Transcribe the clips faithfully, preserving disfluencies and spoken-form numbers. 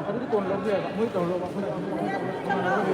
ꯑꯗꯨꯗꯤ ꯀꯣꯟꯅ ꯂꯧꯕ ꯌꯥꯏꯕ, ꯃꯣꯏ ꯇꯧꯔ ꯂꯧꯕ, ꯑꯩꯈꯣꯏꯅ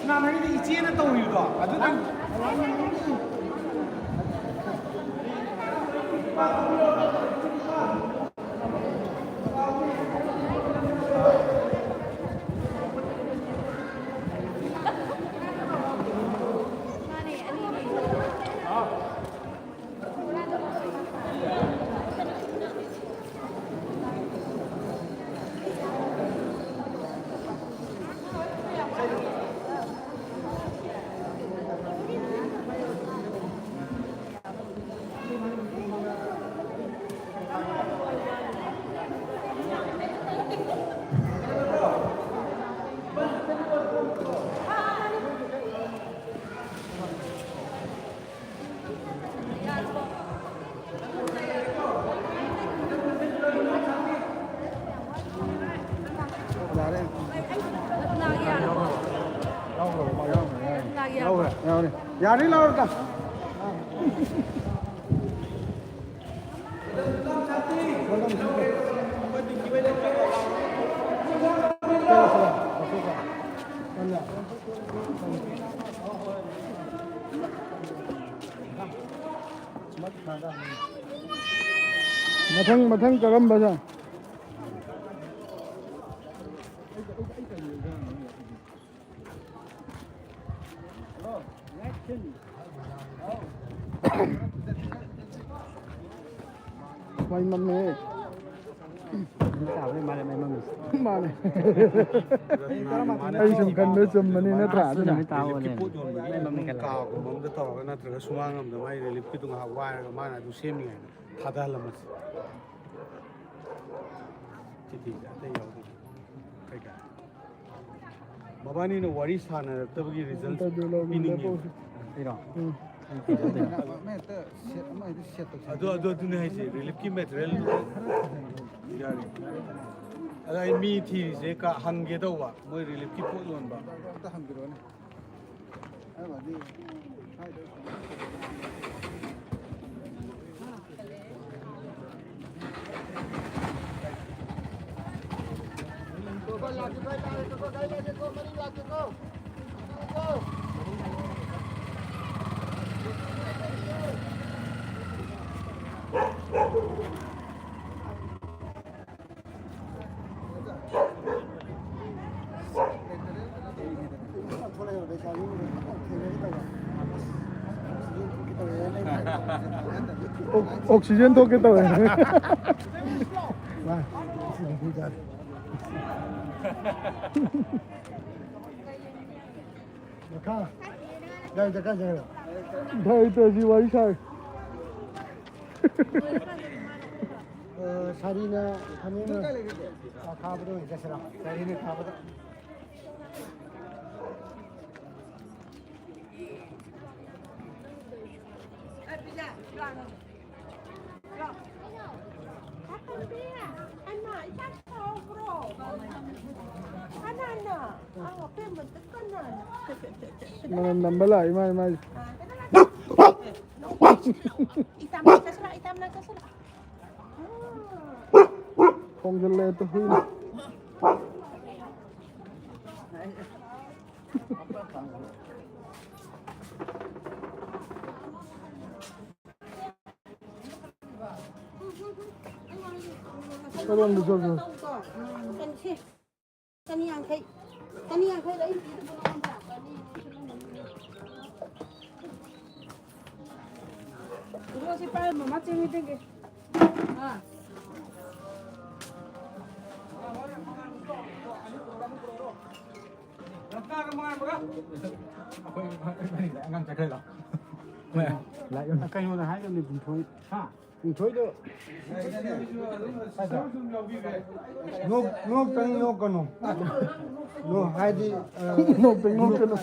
ꯏꯃꯥꯟꯅꯕꯤꯗ ꯏꯆꯦꯅ ꯇꯧꯔꯤꯕꯗꯣ ꯑꯗꯨꯗꯪ꯫ ꯌꯥꯔꯦ꯫ ꯂꯧꯈ꯭ꯔꯦ, ꯂꯧꯈ꯭ꯔꯦ, ꯌꯥꯔꯦ꯫ ꯌꯥꯔꯦ, ꯂꯧꯔꯣ꯫ ꯃꯊꯪ, ꯃꯊꯪ ꯀꯔꯝꯕꯗ? ꯃꯩ ꯃꯝꯃꯦ꯫ ꯅꯨꯃꯤꯠ ꯇꯥꯕꯗꯩ ꯃꯥꯜꯂꯦ ꯃꯩ ꯃꯝꯃꯤꯁꯦ꯫ ꯃꯥꯅꯦ꯫ ꯑꯩ ꯁꯨꯝ ꯈꯟꯕ ꯆꯨꯝꯕꯅꯤ ꯅꯠꯇ꯭ꯔꯥ? ꯑꯗꯨꯅ ꯔꯤꯂꯤꯐꯀꯤ ꯄꯣꯠ ꯌꯣꯟꯕꯒꯤ ꯃꯩ ꯃꯝꯃꯤ ꯀꯩꯅꯣ꯫ ꯀꯥꯒꯨꯝꯕ ꯑꯃꯗ ꯇꯧꯔꯒ ꯅꯠꯇ꯭ꯔꯒ ꯁꯨꯃꯥꯡ ꯑꯃꯗ ꯃꯥꯏ ꯔꯤꯂꯤꯐꯀꯤꯗꯣ ꯉꯥꯏꯍꯥꯛ ꯋꯥꯏꯔꯒ ꯃꯥꯅ ꯑꯗꯨ ꯁꯦꯝꯃꯤꯉꯩꯗ ꯊꯥꯗꯍꯜꯂꯝꯃꯁꯤ꯫ ꯆꯤꯊꯤꯁꯦ ꯑꯇꯩ ꯌꯥꯎꯗꯦ꯫ ꯀꯩꯀꯥ꯫ ꯃꯕꯥꯅꯤꯅ ꯋꯥꯔꯤ ꯁꯥꯟꯅꯔꯛꯇꯕꯒꯤ ꯔꯤꯖꯜ ꯏꯟꯇꯔꯚꯤꯌꯨ ꯂꯧꯕꯤꯅꯕ ꯄꯤꯅꯤꯡꯉꯦ꯫ ꯇꯧꯁꯤ꯫ ꯏꯔꯣ? ꯎꯝ꯫ ꯑꯃ ꯍꯦꯛꯇ ꯁꯦꯠ, ꯑꯃ ꯍꯦꯛꯇ ꯁꯦꯠ ꯇꯧꯁꯤ꯫ ꯑꯗꯨ, ꯑꯗꯨ, ꯑꯗꯨꯅꯦ ꯍꯥꯏꯁꯦ, ꯔꯤꯂꯤꯐꯀꯤ ꯃꯦꯇꯔꯤꯌꯦꯜ ꯌꯥꯔꯦ꯫ ꯑꯗ ꯑꯩ ꯃꯤ ꯊꯤꯔꯤꯁꯦ ꯀ-, ꯍꯪꯒꯦ ꯇꯧꯕ, ꯃꯣꯏ ꯔꯤꯂꯤꯐꯀꯤ ꯄꯣꯠ ꯌꯣꯟꯕ꯫ ꯑꯝꯇ ꯍꯪꯕꯤꯔꯣꯅꯦ꯫ ꯑꯣꯛ-, ꯑꯣꯛꯁꯤꯖꯦꯟ ꯊꯣꯛꯀꯦ ꯇꯧꯋꯦ꯫ ꯃꯥ, ꯁꯤꯗꯤ ꯍꯨꯏ ꯇꯥꯔꯦ꯫ ꯃꯈꯥ꯫ ꯗꯥꯏꯗ ꯀꯥꯏ ꯆꯠꯈ꯭ꯔꯦ? ꯗꯥꯏꯗ ꯁꯤ ꯋꯥꯔꯤ ꯁꯥꯔꯤ꯫ ꯑ, ꯁꯥꯔꯤꯅ ꯐꯅꯦꯛꯅ ꯊꯥꯕꯗ ꯑꯣꯏꯅ ꯆꯠꯁꯤꯔꯥ? ꯁꯥꯔꯤꯅ ꯊꯥꯕꯗ꯫ ꯃꯅꯝ ꯅꯝꯕ ꯂꯥꯛꯏ ꯃꯥꯏ ꯃꯥꯏ꯫ ꯈꯣꯡꯖꯤꯜꯂꯦ ꯇꯨ ꯍꯨꯏꯅ꯫ ꯀꯔꯣꯝꯗ ꯆꯠꯈ꯭ꯔꯦ? ꯆꯅꯤ ꯌꯥꯡꯈꯩ꯫ ꯆꯅꯤ ꯌꯥꯡꯈꯩꯗ ꯑꯩ ꯄꯤꯗꯨꯕꯨ ꯅꯉꯣꯟꯗ꯫ ꯏꯕꯨꯡꯉꯣ, ꯁꯤ ꯄꯥꯏꯔꯝꯃꯣ, ꯃꯥ ꯆꯦꯡ ꯍꯩꯗꯒꯦ꯫ ꯑꯥ꯫ ꯑꯉꯥꯡ ꯆꯠꯈ꯭ꯔꯦ ꯂꯥꯎ꯫ ꯀꯩꯅꯣꯗ ꯍꯥꯏꯒꯕꯅꯤ, ꯄꯨꯡꯊꯣꯏ꯫ ꯍꯥ? ꯄꯨꯡꯊꯣꯏꯗꯣ꯫ ꯅꯣꯛ-, ꯅꯣꯛꯇꯪ ꯅꯣꯛꯀꯅꯨ꯫ ꯅꯣ, ꯍꯥꯏꯗꯤ, ꯑ, ꯅꯣꯛꯇꯪ ꯅꯣꯛꯀꯅꯨ꯫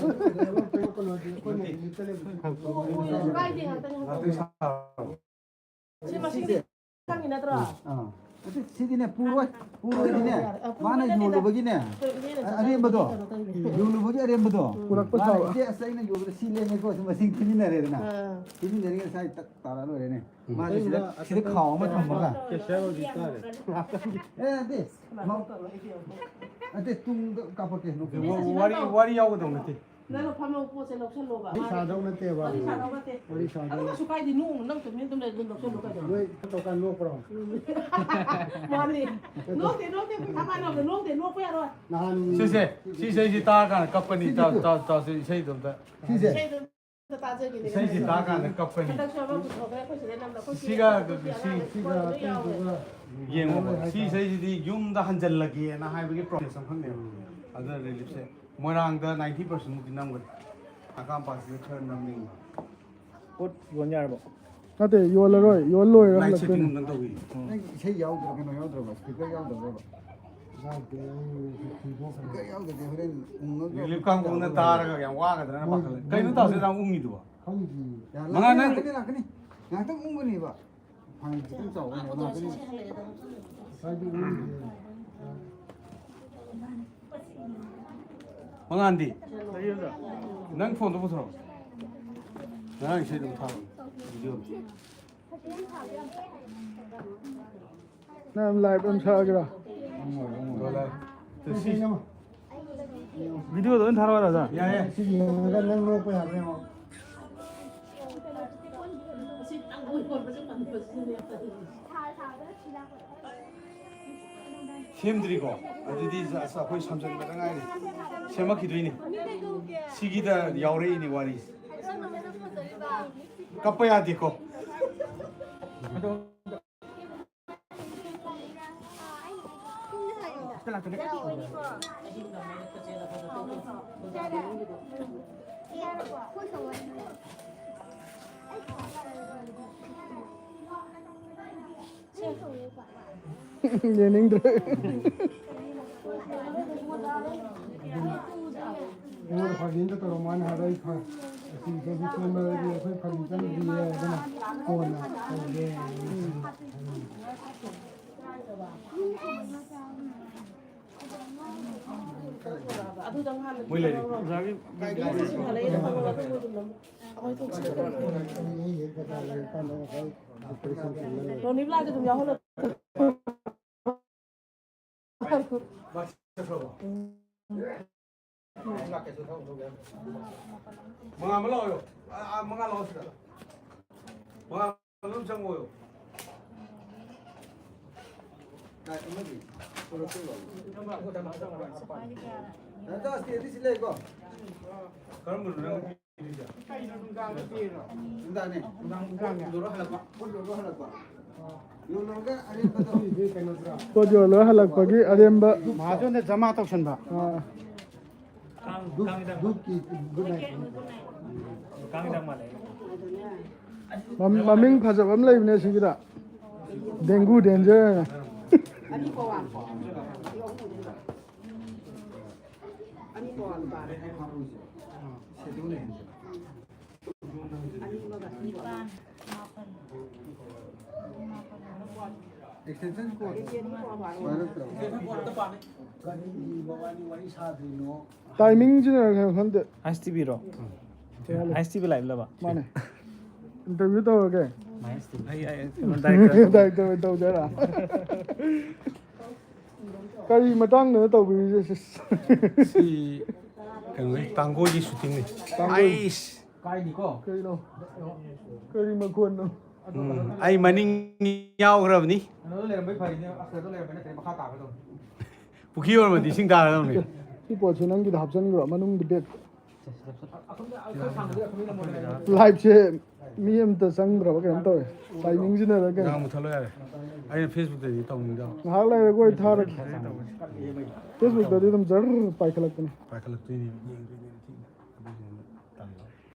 ꯅꯣꯛꯇꯪ ꯅꯣꯛꯀꯅꯨ ꯍꯥꯏꯗꯤ ꯑꯩꯈꯣꯏꯅ ꯏꯪꯂꯤꯁꯇ ꯂꯩꯕ꯫ ꯁꯤ ꯃꯁꯤꯡ ꯈꯪꯉꯤ ꯅꯠꯇ꯭ꯔꯣ? ꯑꯥ꯫ ꯑꯗꯨ ꯁꯤꯗꯤꯅꯦ, ꯄꯨꯔꯣꯏ꯫ ꯄꯨꯔꯣꯏꯗꯤꯅꯦ, ꯑ, ꯃꯥꯅ ꯄꯨꯔꯣꯏꯗꯅꯤꯗ꯫ ꯌꯣꯜꯂꯨꯕꯒꯤꯅꯦ, ꯑꯩꯈꯣꯏ ꯏꯅꯦꯅ ꯑ-, ꯑꯔꯦꯝꯕꯗꯣ꯫ ꯀꯩꯅꯣ ꯇꯧꯔꯤꯅꯦ꯫ ꯌꯣꯜꯂꯨꯕꯒꯤ ꯑꯔꯦꯝꯕꯗꯣ꯫ ꯄꯨꯔꯛꯄ ꯃꯥꯅ, ꯁꯥꯕ꯫ "ꯏꯆꯦ, ꯑꯁ, ꯑꯩꯅ ꯌꯣꯜꯂꯨꯕꯗ ꯁꯤ ꯂꯦꯝꯃꯦꯀꯣ", ꯑꯗꯨ ꯃꯁꯤꯡ ꯊꯤꯃꯤꯟꯅꯔꯦꯗꯅ꯫ ꯑꯥ꯫ ꯊꯤꯃꯤꯟꯅꯔꯒ ꯉꯁꯥꯏ ꯇꯛ ꯇꯥꯔ ꯂꯣꯏꯔꯦꯅꯦ꯫ ꯎꯝ꯫ ꯃꯥꯁꯦ ꯁꯤꯗ, ꯁꯤꯗ ꯈꯥꯎ ꯑꯃ ꯊꯝꯃꯒ꯫ ꯀꯦꯁꯤꯌꯔ ꯑꯣꯏꯕꯤ ꯇꯥꯔꯦ꯫ ꯑꯦ, ꯅꯠꯇꯦ꯫ ꯃꯥ-, ꯅꯠꯇꯦ, ꯇꯨꯡꯗ ꯀꯥꯞꯄꯛꯀꯦ, ꯅꯣꯛꯀꯦ꯫ ꯋꯥ-, ꯋꯥꯔꯤ, ꯋꯥꯔꯤ ꯌꯥꯎꯒꯗꯧ ꯅꯠꯇꯦ꯫ ꯅꯪꯅ ꯐꯝꯃꯒ ꯄꯣꯠꯁꯦ ꯂꯧꯁꯜꯂꯣꯕ꯫ ꯋꯥꯔꯤ ꯁꯥꯗꯧ ꯅꯠꯇꯦꯕ꯫ ꯋꯥꯔꯤ ꯁꯥꯗꯧ ꯅꯠꯇꯦ꯫ ꯋꯥꯔꯤ ꯁꯥꯗꯧ ꯑꯗꯨ ꯅꯠꯇꯦ꯫ ꯀꯩꯁꯨ ꯀꯥꯏꯗꯦ, ꯅꯣꯛꯎꯅꯨ, ꯅꯪ ꯇꯨꯃꯤꯟ ꯑꯗꯨꯝ ꯂꯩ, ꯑꯗꯨꯝ ꯂꯧꯁꯜꯂꯨ ꯀꯩꯗꯧꯔꯒꯦ? ꯅꯣꯏ ꯇꯧꯀꯥꯟ ꯅꯣꯛꯄ꯭ꯔꯣ? ꯃꯥꯅꯤ꯫ ꯅꯣꯛꯇꯦ, ꯅꯣꯛꯇꯦ, ꯄꯩꯁꯥ ꯄꯥꯏꯅꯕꯗ ꯅꯣꯛꯇꯦ, ꯅꯣꯛꯄ ꯌꯥꯔꯣꯏ꯫ ꯅꯍꯥꯟ ꯁꯤꯁꯦ, ꯁꯤ ꯏꯁꯩꯁꯦ ꯇꯥꯔꯀꯥꯟꯗ ꯀꯞꯀꯅꯤ꯫ ꯇꯥꯎ, ꯇꯥꯎ, ꯇꯥꯎ, ꯁꯤ ꯏꯁꯩꯗꯣ ꯑꯝꯇ꯫ ꯁꯤꯁꯦ꯫ ꯏꯁꯩꯗꯣ ꯑꯝꯇ ꯇꯥꯖꯒꯦꯅꯦ꯫ ꯏꯁꯩꯁꯦ ꯇꯥꯔꯀꯥꯟꯗ ꯀꯞꯀꯅꯤ꯫ ꯍꯟꯗꯛꯁꯨ ꯑꯃ ꯄꯨꯊꯣꯛꯈ꯭ꯔꯦ, ꯑꯩꯈꯣꯏ ꯁꯤꯗ ꯅꯝꯕ, ꯑꯩꯈꯣꯏ ꯁꯤꯒ ꯁꯤꯒꯤ ꯑꯉꯥꯡ ꯁꯤꯒ ꯂꯣꯏ ꯌꯥꯎꯔꯦ꯫ ꯇꯧꯕꯒ ꯌꯦꯡꯉꯣꯕ꯫ ꯁꯤ ꯏꯁꯩꯁꯤꯗꯤ ꯌꯨꯝꯗ ꯍꯟꯖꯜꯂꯒꯦꯅ ꯍꯥꯏꯕꯒꯤ ꯄ꯭ꯔꯣꯃꯤꯁ ꯑꯃꯈꯛꯅꯦꯕ꯫ ꯑꯗꯨꯅ ꯔꯤꯂꯤꯐꯁꯦ ꯃꯣꯏꯔꯥꯡꯗ ninety percent ꯃꯨꯛꯇꯤ ꯅꯝꯈ꯭ꯔꯦ꯫ ꯅꯥꯀꯥꯝꯄꯥꯁꯤꯗ ꯈꯔ ꯅꯝꯅꯤꯡꯕ꯫ ꯄꯣꯠ ꯌꯣꯟ ꯌꯥꯔꯕꯣ? ꯅꯠꯇꯦ, ꯌꯣꯜꯂꯔꯣꯏ, ꯌꯣꯜ ꯂꯣꯏꯔ ꯂꯥꯏꯠ ꯍꯜꯂꯛꯇꯣꯏꯅꯦ꯫ ꯁꯦꯠꯇꯤꯡ ꯑꯝꯇꯪ ꯇꯧꯕꯤꯌꯨ꯫ ꯅꯪ ꯏꯁꯩ ꯌꯥꯎꯗ꯭ꯔꯣ? ꯀꯩꯅꯣ ꯌꯥꯎꯗ꯭ꯔꯕꯣ? ꯁ꯭ꯄꯤꯀꯔ ꯌꯥꯎꯗꯕ꯭ꯔꯕ? ꯌꯥꯎꯗꯦ, ꯑꯩ ꯁꯤꯗꯣꯛꯈ꯭ꯔꯦ꯫ ꯁ꯭ꯄꯤꯀꯔ ꯌꯥꯎꯗ꯭ꯔꯗꯤ ꯍꯣꯔꯦꯟ ꯎꯪꯉꯒ ꯔꯤꯂꯤꯐ ꯀꯥꯡꯕꯨꯅ ꯇꯥꯔꯒ ꯌꯥꯝ ꯋꯥꯒꯗ꯭ꯔꯥ ꯃꯣꯏ ꯄꯥꯈꯠꯂꯦ꯫ ꯀꯩꯅꯣ ꯇꯧꯁꯦ ꯌꯥꯝ ꯎꯪꯉꯤꯗꯨꯕꯣ? ꯈꯪꯗꯦ꯫ ꯌꯥ, ꯃꯉꯥ ꯂꯥꯛꯀꯅꯤ, ꯅꯪ ꯂꯥꯛꯀꯅꯤ, ꯂꯥꯛꯀꯅꯤ꯫ ꯉꯥꯏꯍꯥꯛꯇꯪ ꯎꯪꯒꯅꯦꯕ꯫ ꯐꯥꯏꯟ ꯈꯤꯇꯪ ꯆꯥꯎꯕ ꯉꯥꯛꯇꯅꯤ꯫ ꯉꯁꯥꯏꯗꯤ ꯎꯔꯤꯗꯦ꯫ ꯃꯉꯥꯟꯗꯤ? ꯅꯪ ꯐꯣꯟꯗꯣ ꯄꯨꯊꯣꯔꯛꯑꯣ꯫ ꯉꯔꯥꯡ ꯏꯁꯩꯗꯣ ꯊꯥꯕꯅꯤ, ꯚꯤꯗꯤꯑꯣꯗꯣ꯫ ꯅꯪ ꯂꯥꯏꯚ ꯑꯃ ꯁꯛꯑꯒꯦꯔꯥ? ꯂꯣꯏꯔꯦ꯫ ꯁꯤ ꯚꯤꯗꯤꯑꯣꯗ ꯑꯣꯏꯅ ꯊꯥꯔꯛꯑꯣ, ꯔꯥꯖꯥ꯫ ꯌꯥꯏꯌꯦ꯫ ꯁꯤ ꯌꯦꯡꯉꯒ ꯅꯪ ꯅꯣꯛꯄ ꯌꯥꯕ꯭ꯔꯥ ꯌꯦꯡꯉꯣ꯫ ꯁꯦꯝꯗ꯭ꯔꯤꯀꯣ? ꯑꯗꯨꯗꯤ ꯑꯁ, ꯑꯩꯈꯣꯏ ꯁꯝꯖꯟꯕꯗ ꯉꯥꯏꯔꯤ꯫ ꯁꯦꯝꯃꯛꯈꯤꯗꯣꯏꯅꯤ꯫ ꯁꯤꯒꯤꯗ ꯌꯥꯎꯔꯛꯏꯅꯤ ꯋꯥꯔꯤꯁꯦ꯫ ꯀꯞꯄ ꯌꯥꯗꯦꯀꯣ꯫ ꯌꯦꯡꯅꯤꯡꯗ꯭ꯔꯦ꯫ ꯑꯩꯉꯣꯟꯗ ꯐꯥꯒꯤ ꯑꯝꯇ ꯇꯧꯔꯝꯃꯣ ꯍꯥꯏꯅ ꯍꯥꯏꯔꯛꯏ꯫ ꯐ-, ꯑꯁꯤ ꯀꯦꯖꯤ ꯁꯦꯝꯕꯗꯗꯤ ꯑꯩꯈꯣꯏ ꯐꯥꯒꯤ ꯆꯪꯗ꯭ꯔꯤꯌꯦ, ꯑꯗꯨꯅ ꯀꯣꯟꯅ ꯇꯧꯒꯦ꯫ ꯃꯣꯏ ꯂꯩꯔꯤ꯫ ꯑꯩ ꯍꯦꯛ ꯕꯖꯥꯔ ꯂꯩꯔꯀꯥꯟꯗ ꯉꯁꯥꯏ operation ꯇꯧꯅ ꯂꯩ꯫ ꯔꯣꯅꯤꯕꯂꯥꯁꯨ ꯑꯗꯨꯝ ꯌꯥꯎꯍꯜꯂꯣ꯫ ꯃꯥ ꯆꯠꯈ꯭ꯔꯕꯣ? ꯃꯉꯥ ꯑꯃ ꯂꯥꯛꯑꯣ꯫ ꯑꯥ, ꯃꯉꯥ ꯂꯥꯛꯑꯣ ꯁꯤꯗ꯫ ꯃꯉꯥ ꯑꯗꯨꯝ ꯆꯪꯉꯣꯌꯣ꯫ ꯀꯥꯏ ꯑꯃꯗꯤ? ꯄꯨꯔꯛꯇꯣꯏꯔꯣ? ꯅꯠꯇꯦ, ꯑꯁꯤꯗꯤ ꯁꯤ ꯂꯩꯀꯣ꯫ ꯀꯔꯝꯕꯅꯣ ꯅꯪ ꯄꯤꯔꯤꯁꯦ? ꯅꯨꯡꯗꯥꯡꯅꯦ꯫ ꯅꯨꯡꯗꯥꯡ ꯄꯣꯠ ꯌꯣꯜꯂꯨꯔ ꯍꯜꯂꯛꯄ꯫ ꯄꯣꯠ ꯌꯣꯜꯂꯨꯔ ꯍꯜꯂꯛꯄ꯫ ꯌꯣꯜꯂꯨꯔꯒ ꯑꯔꯦꯝꯕꯗꯣ꯫ ꯄꯣꯠ ꯌꯣꯜꯂꯨꯔ ꯍꯜꯂꯛꯄꯒꯤ ꯑꯔꯦꯝꯕ꯫ ꯃꯍꯥꯖꯣꯟꯗ ꯖꯃꯥ ꯇꯧꯁꯟꯕ꯫ ꯑꯥ꯫ ꯀꯥꯡ, ꯙꯨꯞ, ꯀꯥꯡ ꯍꯤꯗꯥꯛ꯫ ꯙꯨꯞꯀꯤ good night꯫ ꯀꯥꯡ ꯍꯤꯗꯥꯛ ꯃꯥꯜꯂꯦ꯫ ꯃꯝ-, ꯃꯃꯤꯡ ꯐꯖꯕ ꯑꯃ ꯂꯩꯕꯅꯦ ꯁꯤꯒꯤꯗ, ꯗꯦꯡꯒꯨ ꯗꯦꯟꯖꯔ ꯍꯥꯏꯅ꯫ ꯑꯅꯤ ꯄꯋꯥ꯫ ꯑꯅꯤ ꯄꯋꯥ ꯂꯨꯄꯥ꯫ ꯑꯅꯤ ꯑꯃꯒ ꯑꯅꯤ ꯄꯋꯥ꯫ Extension cord ꯁꯨꯃꯥꯏꯅ ꯇꯧꯔꯒ꯫ ꯀꯔꯤꯒꯤ ꯃꯕꯥꯅꯤ ꯋꯥꯔꯤ ꯁꯥꯗ꯭ꯔꯤꯅꯣ? ꯇꯥꯏꯃꯤꯡꯁꯤꯅ ꯀꯩꯅꯣ ꯈꯪꯗꯦ꯫ ꯑꯥꯏ ꯑꯦꯁ ꯇꯤ ꯚꯤꯔꯣ? ꯌꯥꯔꯦ꯫ ꯑꯥꯏ ꯑꯦꯁ ꯇꯤ ꯚꯤ ꯂꯥꯏꯚ ꯂꯕ? ꯃꯥꯅꯦ꯫ ꯏꯟꯇꯔꯚꯤꯌꯨ ꯇꯧꯔꯒꯦ꯫ ꯑꯩ, ꯑꯩ, ꯀꯩꯅꯣ, ꯗꯥꯏꯔꯦꯛꯇꯔ꯫ ꯗꯥꯏꯔꯦꯛꯇꯔ ꯑꯣꯏꯅ ꯇꯧꯖꯔꯥ? ꯀꯔꯤ ꯃꯇꯥꯡꯗꯅꯣ ꯇꯧꯕꯤꯔꯤꯁꯦ, ꯁꯤꯁ? ꯁꯤ ꯀꯩꯅꯣꯒꯤ ꯇꯥꯡꯒꯣꯏꯒꯤ ꯁꯨꯇꯤꯡꯅꯤ꯫ ꯇꯥꯡꯒꯣꯏ꯫ ꯑꯩꯁ! ꯀꯥꯏꯅꯤꯀꯣ? ꯀꯩꯅꯣ? ꯀꯔꯤ ꯃꯈꯣꯟꯅꯣ? ꯎꯝ, ꯑꯩ ꯃꯅꯤꯡ ꯌꯥꯎꯈ꯭ꯔꯕꯅꯤ꯫ ꯀꯩꯅꯣꯗ ꯂꯩꯔꯝꯕꯩ ꯐꯔꯤꯅꯦ, ꯑꯁ, ꯀꯩꯅꯣꯗ ꯂꯩꯔꯝꯕꯩ ꯅꯠꯇ꯭ꯔꯦ, ꯃꯈꯥ ꯇꯥꯈ꯭ꯔꯗꯧꯅꯤ꯫ ꯄꯨꯈ꯭ꯔꯤ ꯑꯣꯏꯔꯝꯃꯗꯤ ꯏꯁꯤꯡ ꯇꯥꯔꯗꯧꯅꯤ꯫ ꯁꯤ ꯄꯣꯠꯁꯦ ꯅꯪꯒꯤꯗ ꯍꯥꯞꯆꯤꯟꯈ꯭ꯔꯣ, ꯃꯅꯨꯡꯗ ꯕꯦꯒ꯫ ꯂꯥꯏꯐꯁꯦ ꯃꯤ ꯑꯝꯇ ꯆꯪꯗ꯭ꯔꯕ ꯀꯩꯅꯣꯝ ꯇꯧꯋꯦ꯫ ꯇꯥꯏꯃꯤꯡꯁꯤꯅꯔ ꯀꯩꯅꯣ? ꯏꯟꯖꯥꯡ ꯃꯨꯠꯊꯠꯂꯣ ꯌꯥꯔꯦ꯫ ꯑꯩꯅ ꯐꯦꯁꯕꯨꯛꯇꯗꯤ ꯇꯧꯅꯤꯡꯗꯕ꯫ ꯉꯥꯏꯍꯥꯛ ꯂꯩꯔꯒ ꯑꯩ ꯊꯥꯔꯒꯦ꯫ ꯐꯦꯁꯕꯨꯛꯇꯗꯤ ꯑꯗꯨꯝ ꯖꯔ ꯄꯥꯏꯈꯠꯂꯛꯄꯅꯦ꯫ ꯄꯥꯏꯈꯠꯂꯛꯇꯣꯏꯅꯦ, ꯌꯦꯡꯗꯣꯏꯅꯦ꯫